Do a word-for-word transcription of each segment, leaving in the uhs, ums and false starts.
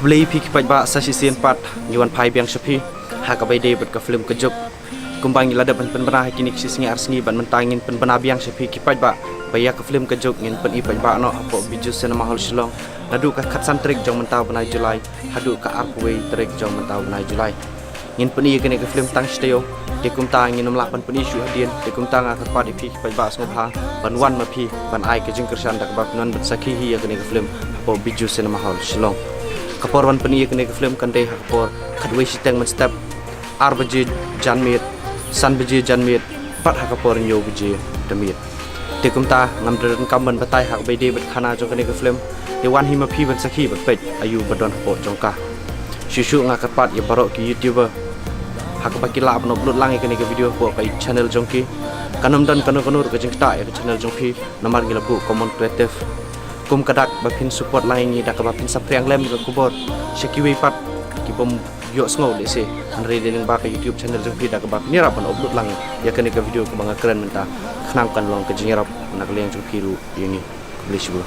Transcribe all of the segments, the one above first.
Khublei phi ki paidbah, sa shisien pat ngi wan phai biang sha phi ha kaba ïadei bad ka film Ka Juk. Kumba ngi la dep ban pynbna ha kine ki shi sngi ar sngi, bad mynta ngin pynbna biang sha phi ki paidbah ba ïa ka film Ka Juk ngin pyni paidbah noh hapoh Bijou Cinema Hall Shillong naduh ka khatsan tarik jong mynta u bnai July haduh ka arphew wei tarik jong mynta u bnai July. Ngin pyni ïa kane ka film tang shi taïew. Te kumta ngin ym lah ban pyni shuh hadien. Te kumta nga kyrpad ïa phi ki paidbah sngewbha ban wan ma phi ban ai ka jingkyrshan da kaba phin wan ban sakhi hi ïa kane ka film hapoh Bijou Cinema Hall Shillong. Ka por ban pyni ïa kane ka film kan dei ha ka por khatwei shiteng mynstep, ar baje janmiet, san baje janmiet, bad ha ka por hynñiew baje da miet. Te kumta ngam da donkam ban batai ha kaba ïadei bad khana jong kane ka film. Te wan hi ma phi ban sakhi bad peit aïu ba don hapoh jong ka. Shuh shuh nga kyrpad ïa baroh ki YouTuber ha kaba ki lah ban upload lang ïa kane ka video hapoh ka channel jong ki. Kan ym don kano kano ruh ka jingktah ïa ka channel jong phi namar ngi la buh common creative. Kum ka dak ba phin support lang ïa ngi da kaba phin saphriang lem ïa ka khubor sha kiwei pat ki bym ïohsngew lehse. Hynrei dei lyngba ka YouTube channel jong phi da kaba phin ïarap ban upload lang ïa kane ka video kaba nga kren mynta, khnang kan long ka jingïarap na ka liang jong phi ruh ïa ngi. Khublei shibun.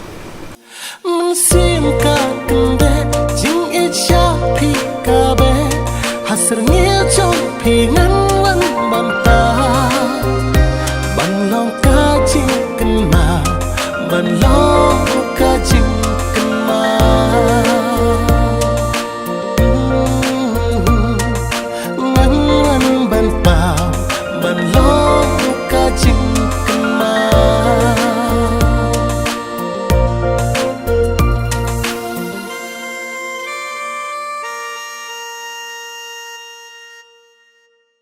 Mynsiem ka kyndeh jingïeit sha phi ka beh, ha syrngiew jong phi ngan wan bam ta, ban long ka jingkynmaw, ban long